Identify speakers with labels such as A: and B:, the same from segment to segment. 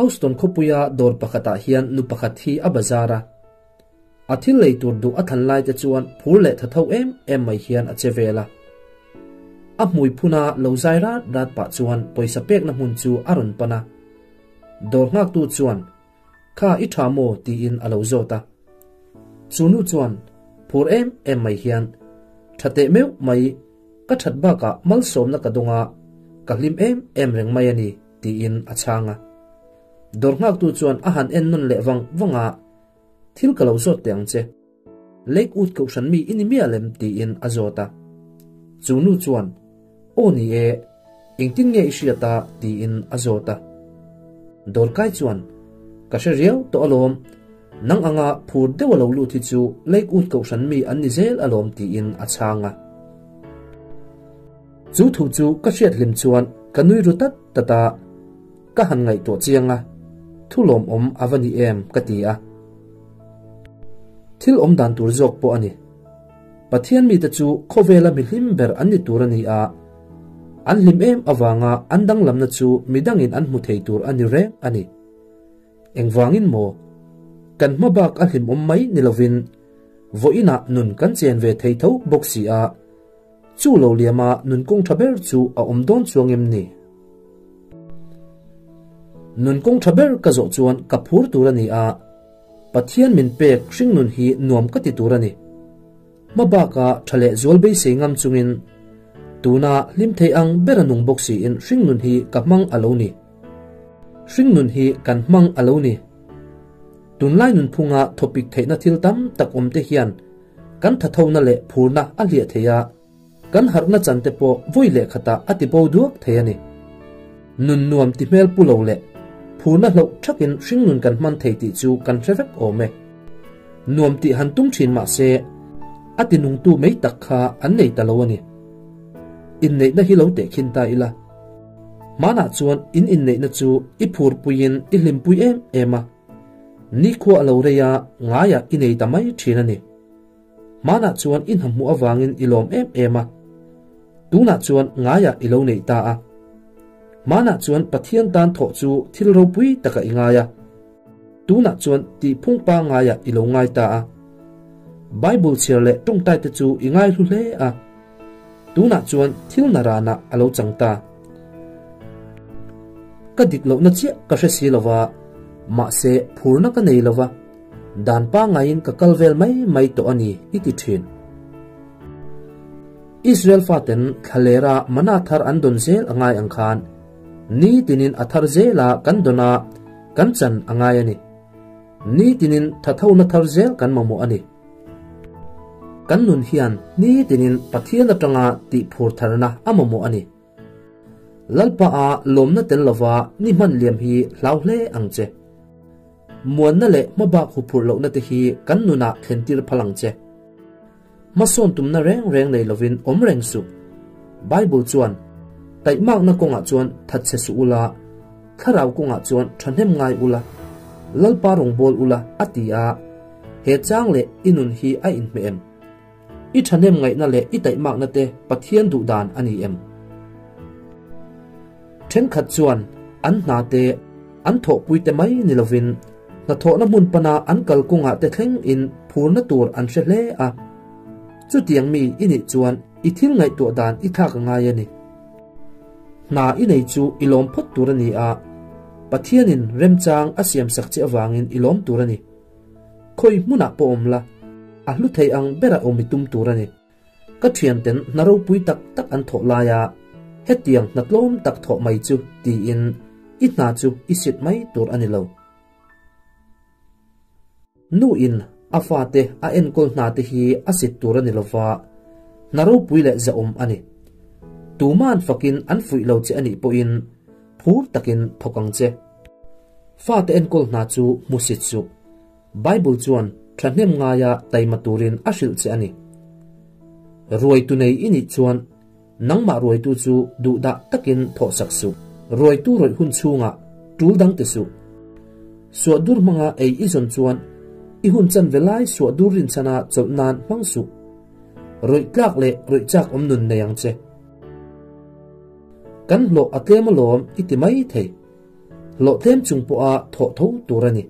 A: Houston khawpuia dawr pakhatah hian nu pakhat hi a bazar a. A thil lei tur duh a thlan lai te chuan phur leh tha tho em em mai hian a che vel a. A hmui phuna lo zai rat rat pah chuan pawisa pekna hmun chu a rawn pan a. Dawr nghaktu chuan, Kha i tha maw? tiin a lo zawt a. Chu nu chuan phur em em mai hian, Tha teh meuh mai, ka that bakah malsawmna ka dawng a, ka hlim em em reng mai a ni, tiin a chhang a. Dawr nghaktu chuan a han en nawn leh vang vang a, Thil ka lo zawt teh ang che. Lake Ut kohhran mi i ni miah lem tiin a zawt a. Chu nu chuan, Aw ni e, engtin nge i hriat a? tiin a zawt a. Dawrkai chuan, Ka hre riau tawh alawm, nang anga phur deuh a lo lut hi chu Lake Ut kohhran mi an ni zel alawm tiin a chhang a. Chu thu chu ka hriat hlim chuan ka nui ru tat tat a. Ka han ngaihtuah chiang a, thu lawmawm a va ni em ka ti a. Thil awm dan tur zawk pawh a ni. Pathian mite chu khawvela mi hlim ber an ni tur a ni a, an hlim em avanga an danglamna chu midangin an hmu thei tur a ni reng a ni. Engvangin maw? Kan hma bak a hlimawm mai ni lovin vawiinah nun kan chen ve thei tho bawk si a, chu lo liama nun kawng tha ber chu a awm dawn chuang em ni? Nun kawng tha ber ka zawh chuan ka phur tur a ni a, Pathian min pek hringnun hi nuam ka ti tur a ni. Hma baka tha leh zual beisei ngam chungin tuna hlim thei ang ber a nung bawk siin hringnun hi ka hmang a lo ni. Hringnun hi kan hmang a lo ni. Tunlai nunphunga thawpik theihna thil tam tak awm te hian kan thathona leh phurna a hliah thei a, Kan harhna chan te pawh vawi leh khatah a ti bo duak thei a ni. Nun nuam ti hmel pu lo leh phurna hloh thakin hringnun kan hman thei tih chu kan hre vek awm e. Nuam tih han tum thin mah se a ti nungtu mai tak kha an nei ta lo a ni. Inneihna hi lo tehkhin ta ila. Hmanah chuan in inneihna chu i phurpuiin i hlimpui em em a. Nikhua a lo rei a, ngaiah i nei ta mai thin a ni. Hmanah chuan i hnamhmuh avangin i lawm em em a, tunah chuan ngaiah i lo neih ta a. Hmanah chuan Pathian tan thawh chu thil ropui takah i ngai a, tunah chuan tihphung pangaiah i lo ngai ta a. Bible chhiar leh tawngtaite chu i ngai hlu hle a, tunah chuan thil naranah a lo chang ta. Ka dik lohna chiah ka hre si lova, mahse phurna ka nei lova. Dan pangaiin ka kal vel mai mai tawh a ni, i ti thin. Israel faten thlalera mana thar an dawn zel a ngai ang khan, ni tinin a thar zela kan dawn a, kan chan a ngai a ni. Ni tinin thathona thar zel kan mamawh a ni. Kan nun hian ni tinin Pathian atanga tihphur tharna a mamawh a ni. Lalpa a lawmna tel lova ni hman liam hi hlau hle ang che. Muanna leh hmabak huphurh lohna te hi kan nunah thlentir phal ang che. Hmasawn tumna reng reng nei lovin awm reng suh. Bible chuan, Taihmakna kawngah chuan thatchhe suh ula, thlarau kawngah chuan thahnem ngai ula, Lalpa rawngbâwl ula, a ti a. He chang leh i nun hi a inhmeh em? I thahnem ngaihna leh i taihmakna te Pathian duh dan a ni em? Thenkhat chuan an hna te an thawhpui te mai ni lovin hnathawhna hmun pana an kalkungah te thleng in phurna tur an hre hle a. Chutiang mi i nih chuan i thil ngaihtuah dan i thlak a ngai a ni. Hna i nei chu i lawm phawt tur a ni a, Pathianin remchang a siamsak che avangin i lawm tur a ni. Khawi hmunah pawh awm la, a hlu thei ang bera awm i tum tur a ni. Ka thianten hna ropui tak tak an thawh laia hetiang hna tlawm tak thawh mai chu tiin i hna chu i sit mai tur a ni lo. Nu in a fate a enkawl hna te hi a sit tur a ni lova, hna ropui leh zahawm a ni. Tuman fakin an fuih lo che a nih pawhin phur takin thawk ang che. Fate enkawl hna chu hmusit suh. Bible chuan thahnem ngaia taima turin a hrilh che a ni. Ruaitu nei i nih chuan nangmah ruaitu chu duhdah takin thawhsak suh. Ruaitu rawih hun chhungah tul dang ti suh. Suah dur hmanga ei i zawn chuan i hun chanve lai suah dur rinchhana chawlh nan hmang suh. Rawih tlak leh rawih chak awm nun nei ang che. Kan hlawh a tlem alawm i ti mai thei. Hlawh tlem chung pawha thawh tho tur a ni.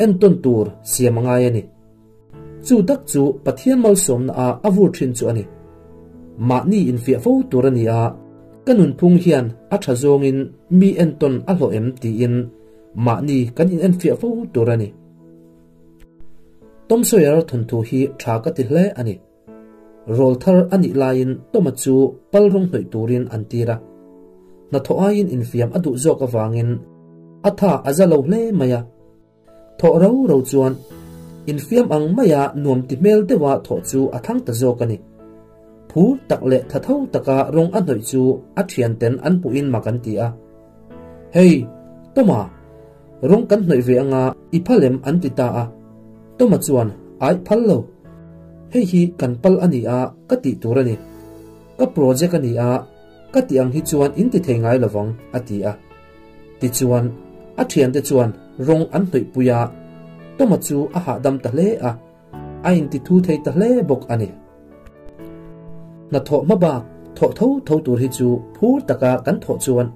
A: Entawn tur siam a ngai a ni. Chu tak chu Pathian malsawmna ah a vur thin chu a ni. Mahni infiah fo tur a ni a, ka nunphung hian a tha zawngin mi entawn a hlawh em tiin mahni kan inenfiah fo tur a ni. Tom Sawyer thawnthu hi tha ka ti hle a ni. Rawl thar a nih laiin Toma chu pal rawng hnawih turin an tir a. Hnathawh aiin infiam a duh zawk avangin a tha a za lo hle mai a. Thawh ro ro chuan infiam ang maia nuam ti hmel deuha thawh chu a thlang ta zawk a ni. Phur tak leh tha tho taka rawng a hnawih chu a thianten an puhin mak an ti a. Hei, Toma, rawng kan hnawih ve anga i phal em an ti ta a. Toma chuan, Aih phal lo. Hei hi kan pal a ni a, ka tih tur a ni. Ka project a ni a, ka tih ang hi chuan in ti thei ngai lovang, a ti a. Tichuan, a thiante chuan rawng an hnawihpui a, Toma chu a hahdam ta hle a, a inti thu thei ta hle bawk a ni. Hnathawh hma bak thawh tho tho tur hi chu phur taka kan thawh chuan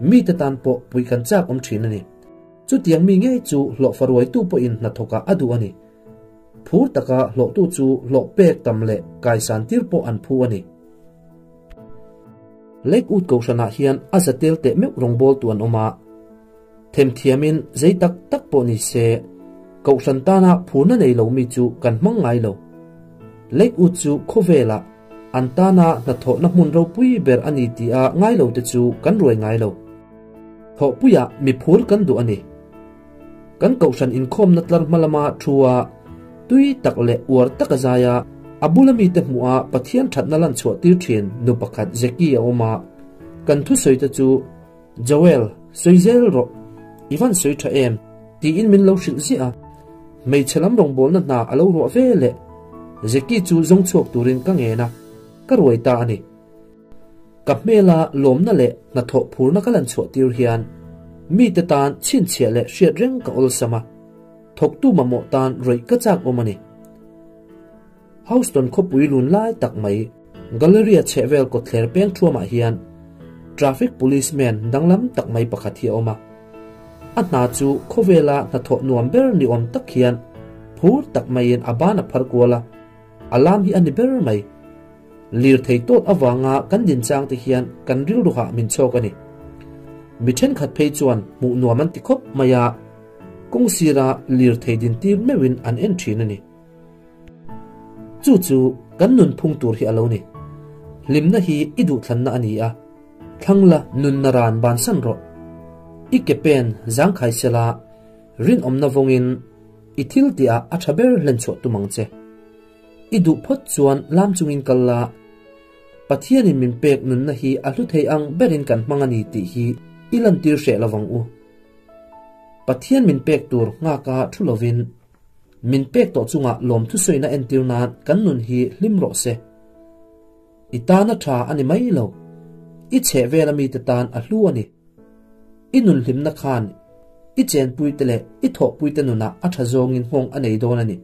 A: mite tan pawh puih kan chak awm thin a ni. Chutiang mi ngei chu hlawhfa ruaitu pawhin hnathawkah a duh a ni. Phur taka hlawhtu chu hlawh pek tam leh kaisan tir pawh an phu a ni. Lake Ut Kohhranah hian a za tel teh meuh rawngbawltu an awm a, themthiamin zei tak tak pawh ni se, Kohhran tana phurna nei lo mi chu kan hmang ngai lo. Lake Ut chu khawvelah an tana hnathawhna hmun ropui ber a ni tia ngai lo te chu kan ruai ngai lo. Thawhpuiah mi phur kan duh a ni. Kan Kohhran inkhawmna tlar hma lama thu a, tui tak leh uar taka zai a, a bula mite hmuh a Pathian thatna lan chhuah tir thin nu pakhat Jackie a awm a. Kan thusawi te chu, Joel, sawi zel rawh, i van sawi tha em? tiin min lo hrilh ziah a. Hmeichhe lam rawngbawlna hna a lo ruah ve leh Jackie chu zawng chhuak turin ka ngen a, ka ruai ta a ni. Ka hmela lawmna leh hnathawh phurna ka lan chhuah tir hian mite tan chhinchhiah leh hriat reng ka awlsam a, thawktu mamawh tan rawih ka chak awm a ni. Houston khawpui lun lai tak mai Galleria chhehvel kawtthler peng thuamah hian traffic policeman danglam tak mai pakhat hi a awm a. A hna chu khawvela hnathawh nuam ber ni awm tak hian phur tak maiin a ban a phar kual a, a lam hi a ni ber mai. Lirthei tawt avanga kan din chang te hian kan rilruhah min chhawk a ni. Mi thenkhat phei chuan hmuh nuam an ti khawp mai a, kawng sira lirthei din tir meuhin an en thin a ni. Chu chu kan nunphung tur hi a lo ni. Hlimna hi i duhthlanna a ni a, thlangla nunna ran bansan rawh. I ke pen zangkhai sela rinawmna vawngin i thil tihah a tha ber hlenchhuah tum ang che. I duh phawt chuan lam chungin kal la, Pathianin min pek nunna hi a hlu thei ang berin kan hmang a ni tih hi i lantir hreh lo vang u. Pathian min pek tur nghaka thu lovin, min pek tawh chungah lawmthusawina entir nan kan nun hi hlim rawh se. I tana tha a ni mai lo, i chheh vela mite tan a hlu a ni. I nun hlimna khan i chenpuite leh i thawhpuite nunah a tha zawngin nghawng a nei dawn a ni.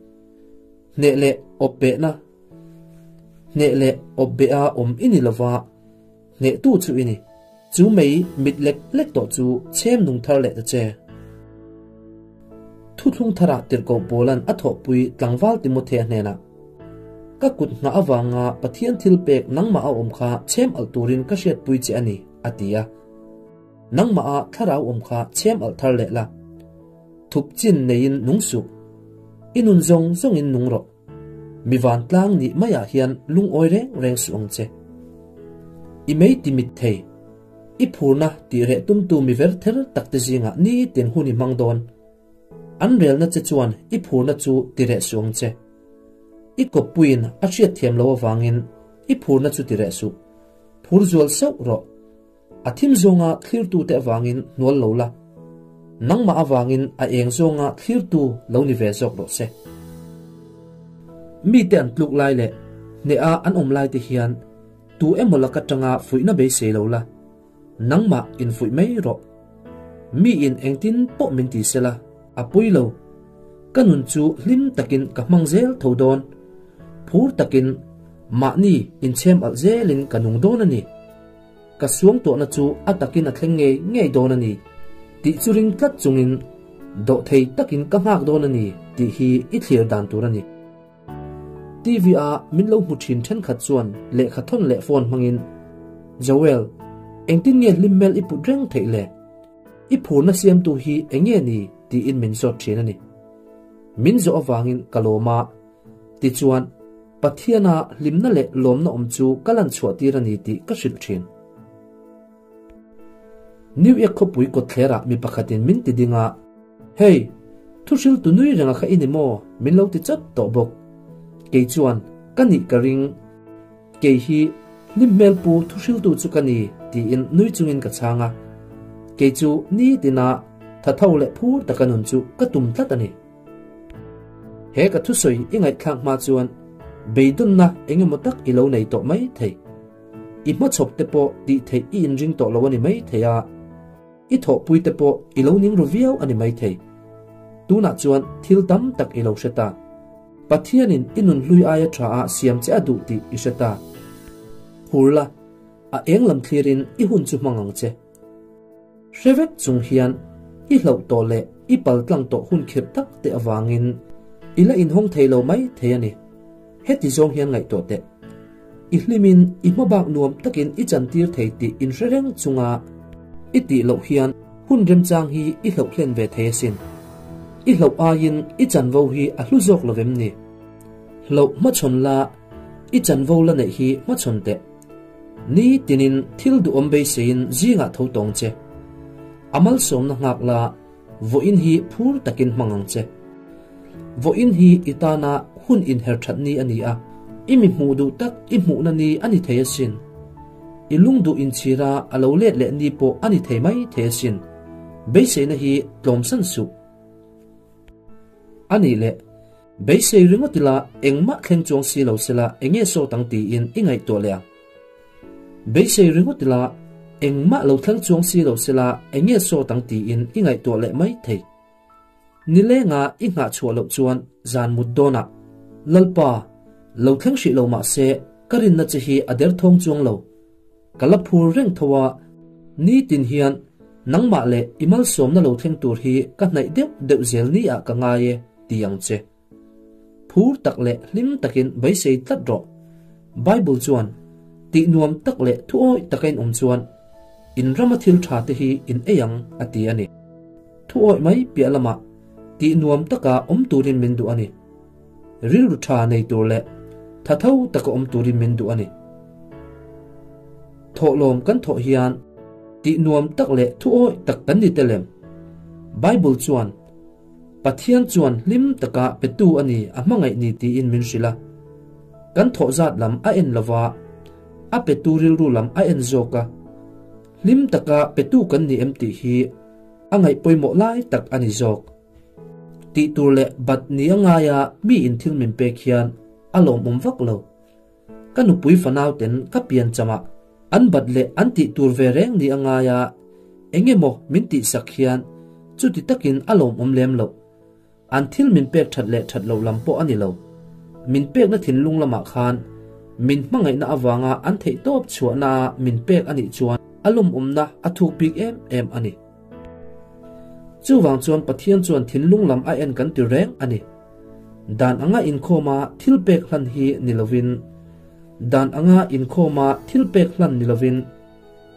A: Hneh leh awp behna Hneh leh awp beha awm i ni lova, hnehtu chu i ni. Chu mei mit lek lek tawh chu chhem nung thar leh ta che. Thuthlung tharah tirhkoh Paulan a thawhpui tlangval Timothea hnenah, Ka kut nghah avanga Pathian thil pek nangmah a awm kha chhem alh turin ka hriatpui che a ni, a ti a. Nangmah a thlarau awm kha chhem alh thar leh la. Thup chin neiin nung suh. I nun zawng zawngin nung rawh. Mi vantlang nih maiah hian lungawi reng reng suh ang che. I mei ti mit thei. I phurna tih reh tumtu mi ver ther tak te zingah nitin hun i hmang dawn. An relna che chuan i phurna chu ti reh suh ang che. I kawppuiin a hriatthiam lo avangin i phurna chu ti reh suh. Phur zual sauh rawh. A thim zawnga thlirtute avangin hnual lo la, nangmah avangin a eng zawnga thlirtu lo ni ve zawk rawh se. Mite an tluk lai leh hneha an awm laite hian tu emaw lak atanga fuihna beisei lo la, nangmah infuih mai rawh. Miin engtin pawh min ti sela, a pui lo. Ka nun chu hlim takin ka hmang zel tho dawn. Phur takin mahni inchhem alh zelin ka nung dawn a ni. Ka suang tawhna chu a takin a thleng ngei ngei dawn a ni. Tih chu ring tlat chungin dawhthei takin ka nghak dawn a ni tih hi i thlir dan tur a ni. TV a min lo hmu thin thenkhat chuan lehkha thawn leh phone hmangin, Joel, engtin nge hlim hmel i put reng theih le? I phurna siamtu hi eng nge ni? tiin min zawt thin a ni. Min zawh avangin ka lawm a, tichuan Pathiana hlimna leh lawmna awm chu ka lan chhuah tir a ni tih ka hrilh thin. New York khawpui kawtthlerah mi pakhatin min ti ding a, Hey, thuhriltu nui renga kha i ni maw? min lo ti chawt tawh bawk. Kei chuan, Ka nih ka ring. Kei hi hlim hmel pu thuhriltu chu ka ni, tiin nui chungin ka chhang a. Kei chu nitina thatho leh phur taka nun chu ka tum tlat a ni. He ka thusawi i ngaihthlak hma chuan beidawnna engemaw tak i lo nei tawh mai thei. I hmachhawp te pawh tih theih i inring tawh lo a ni mai thei a, i thawhpui te pawh i lo ning ru viau a ni mai thei. Tunah chuan thil tam tak i lo hre ta. Pathianin i nun hlui aia tha a siam che a duh tih i hre ta. Phur la, a eng lam thlirin i hun chu hmang ang che. Hre vek chung hian i hlauh tawh leh i pal tlang tawh hun khirh tak te avangin i la inhawng thei lo mai thei a ni. Heti zawng hian ngaihtuah teh. I hlimin i hmabak nuam takin i chantir thei tih inhre reng chunga i tih loh hian hun remchang hi i hlauh hlen ve thei asin. I hlauh aiin i chanvo hi a hlu zawk lo vem ni? Hlauh hmachhawn la, i chanvo la neih hi hmachhawn teh. Ni tinin thil duhawm beiseiin zingah tho tawng che. A malsawmna nghak la, vawiin hi phur takin hmang ang che. Vawiin hi i tana hun inher that ni a ni a, i mi hmuh duh tak i hmuhna ni a ni thei asin. I lungduh inchhira a lo let leh ni pawh a ni thei mai thei asin. Beiseina hi tlawmsan suh. A nih leh, beisei ringawt ila engmah thleng chuang si lo sela enge sawt ang tiin i ngaihtuah leh ang. Beisei ringawt ila engmah lo thleng chuang si lo sela enge sawt ang tiin i ngaihtuah leh mai thei. Nilenga i nghah chhuah loh chuan zan mut dawnah, Lalpa, lo thleng hrih lo mah se ka rinna che hi a derthawng chuang lo. Ka la phur reng tho a, nitin hian nangmah leh i malsawmna lo thleng tur hi ka hnaih deuh deuh zel ni ah ka ngai e, ti ang che. Phur tak leh hlim takin beisei tlat rawh. Bible chuan, Tih nuam tak leh thuawih taka in awm chuan, in rama thil tha te hi in ei ang, a ti a ni. Thuawih mai piah lamah tih nuam taka awm turin min duh a ni. Rilru tha nei tur leh tha tho taka awm turin min duh a ni. Thawhlawm kan thawh hian tih nuam tak leh thuawih tak kan ni tel em? Bible chuan, Pathian chuan hlim taka petu a ni a hmangaih ni tiin min hrilh a. Kan thawh zat lam a en lova, a petu rilru lam a en zawk a. Hlim taka petu kan ni em tih hi a ngaih pawimawh lai tak a ni zawk. Tih tur leh bat ni a ngaia mi in thil min pek hian a lawmawm vak lo. Ka nupui fanau ten ka pian chamah an bat leh an tih tur ve reng ni a ngaia eng emaw min tihsak hian chuti takin a lawmawm lem loh. An thil min pek that leh that loh lam pawh a ni lo. Min pekna thinlung lamah khan min hmangaihna avanga an theihtawp chhuahna min pek a nih chuan a lawmawmna a thuk bik em em a ni. Chuvang chuan Pathian chuan thinlung lam a en kan ti reng a ni. Dan anga inkhawma thil pek hlan hi ni lovin, Dan anga inkhawma thil pek hlan ni lovin,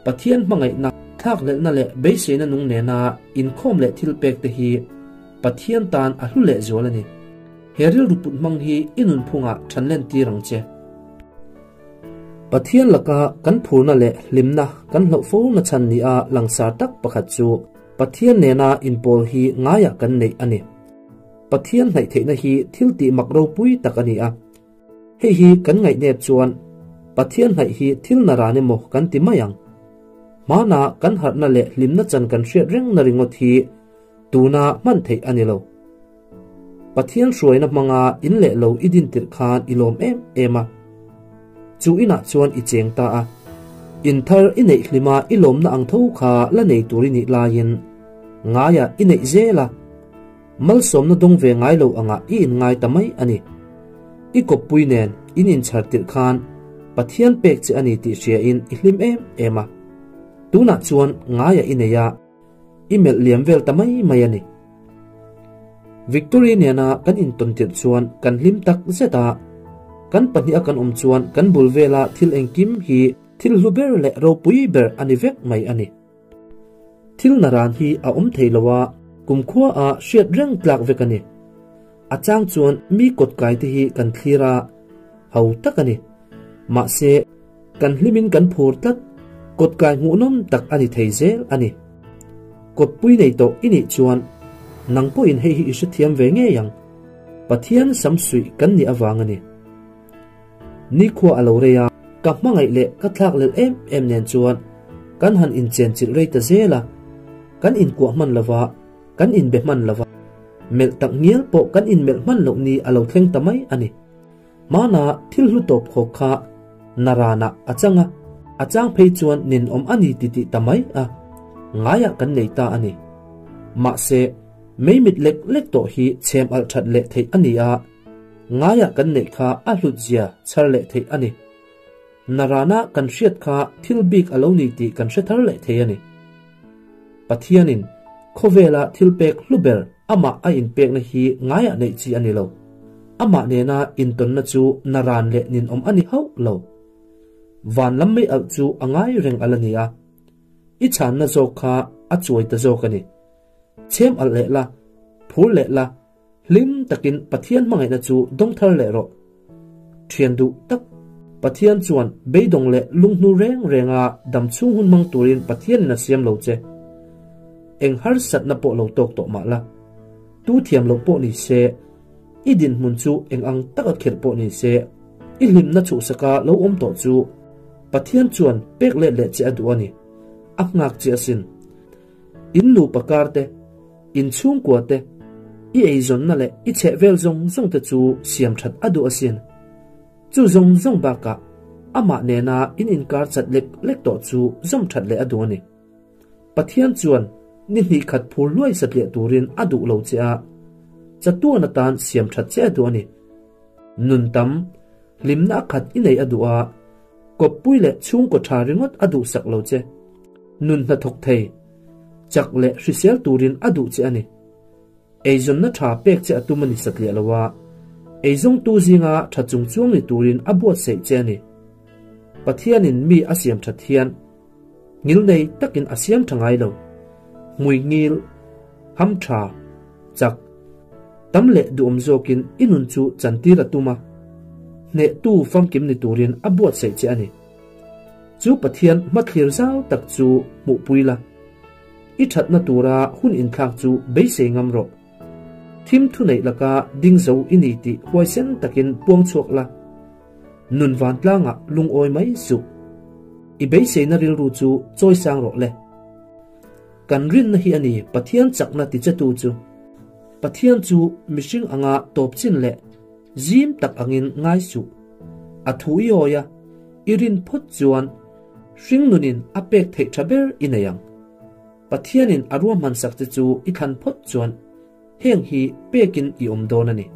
A: Pathian hmangaihna, thlakhlelhna leh beiseina nung nena inkhawm leh thil pek te hi Pathian tan a hlu lehzual a ni. He rilru put hmang hi i nunphungah thanlen tir ang che. Pathian laka kan phurna leh hlimna kan hlauh fo na chhan nia langsar tak pakhat chu Pathian nena inpawl hi ngaiah kan neih a ni. Pathian hnaih theihna hi thil tih mak ropui tak a ni a. Hei hi kan ngaihnep chuan Pathian hnaih hi thil naran emaw kan ti mai ang. Hmana kan harhna leh hlimna chan kan hriat reng na ringawt hi tuna hman theih a ni lo. Pathian hruaina hmanga in leh lo i din tirh khan i lawm em em a. Chu inah chuan i cheng ta a. In thar i neih hlima i lawmna ang tho kha la nei tur i nih laiin ngaiah i neih zel a. Malsawmna dawng ve ngai lo angah i inngai ta mai a ni. I kawppui nen in inchhar tirh khan Pathian pek che a ni tih hriain i hlim em em a. Tunah chuan ngaiah i nei a. I melh liam vel ta mai mai a ni. Victory nena kan intawn tirh chuan kan hlim tak zet a, kan pahniha kan awm chuan kan bul vela thil engkim hi thil hlu ber leh ropui ber a ni vek mai a ni. Thil naran hi a awm thei lo a, kumkhua ah hriat reng tlak vek a ni. A chang chuan mi kawt kai te hi kan thlir a, ho tak a ni. Mahse, kan hlimin kan phur tlat, kawt kai hmuhnawm tak a ni thei zel a ni. Kawtpui nei tawh i nih chuan nang pawhin hei hi i hrethiam ve ngei ang. Pathian samsuih kan nih avang a ni. Nikhua a lo rei a, ka hmangaih leh ka thlak lel em em nen chuan kan han inchenchilh rei ta zel a, kan inkuah hman lova, kan inbe hman lova, melh tak ngial pawh kan inmelh hman loh ni a lo thleng ta mai a ni. Hmana thil hlu tawp khawk kha Naranah a chang a, a chang phei chuan ninawm a ni ti tih ta mai a, ngaiah kan nei ta a ni. Mahse, mei mit lek lek tawh hi chhem alh that leh theih a ni a, ngaiah kan neih kha a hlut zia chhar leh theih a ni. Narana kan hriat kha thil bik a lo ni tih kan hre thar leh thei a ni. Pathianin khawvela thil pek hlu ber amah a inpekna hi ngaiah neih chi a ni lo. Amah nena intawnna chu naran leh ninawm a ni hauh lo. Van lam mei alh chu a ngai reng a la ni a, i chhanna zawk kha a chuai ta zawk a ni. Chhem alh leh la, phur leh la, Hlim takin Pathian hmangaihna chu dawng thar leh rawh. Thian duh tak, Pathian chuan beidawng leh lunghnu reng renga dam chhung hun hmang turin Pathianin a siam lo che. Eng harsatna pawh lo tawk tawh mah la, tu thiam loh pawh ni se, i dinhmun chu eng ang taka khirh pawh ni se, i hlimna chhuhsaka lo awm tawh chu Pathian chuan pek let leh che a duh a ni. A nghak che asin. In nupa kar te, In chhungkua te, i eizawnna leh i chhehvel zawng zawng te chu siam that a duh asin. Chu zawng zawng bakah amah nena in inkar chat lek lek tawh chu zawm that leh a duh a ni. Pathian chuan ni hnih khat phur hluai satliah turin a duh lo che a, chatuan atan siam that che a duh a ni. Nun tam, hlimna a khat i neih a duh a, kawppui leh chhungkaw tha ringawt a duhsak lo che. Nun hnathawk thei. Chak leh hrisel turin a duh che a ni. Eizawnna tha pek che a tum a ni satliah lo a, eizawngtu zinga tha chung chuang ni turin a buatsaih che a ni. Pathianin mi a siam that hian ngil nei takin a siam tha ngai lo. Hmui ngil, ham tha, chak, tam leh duhawm zawkin i nun chu chantir a tum a, hnehtu famkim ni turin a buatsaih che a ni. Chu Pathian hmathlir zau tak chu hmuhpui la, i thatna tura hun inthlak chu beisei ngam rawh. Thim thuneih laka ding zo i ni tih huaisen takin puang chhuak la, nun vantlangah lungawi mai suh. I beiseina rilru chu chawisang rawh le. Kan rinna hi a ni Pathian chakna tichetu chu. Pathian chu mihring anga tawp chin leh zim tak angin ngai suh. A thu i awi a, i rin phawt chuan hringnunin a pek theih tha ber i nei ang. Pathianin a ruahmansak che chu i thlan phawt chuan heng hi pekin i awm dawn a ni.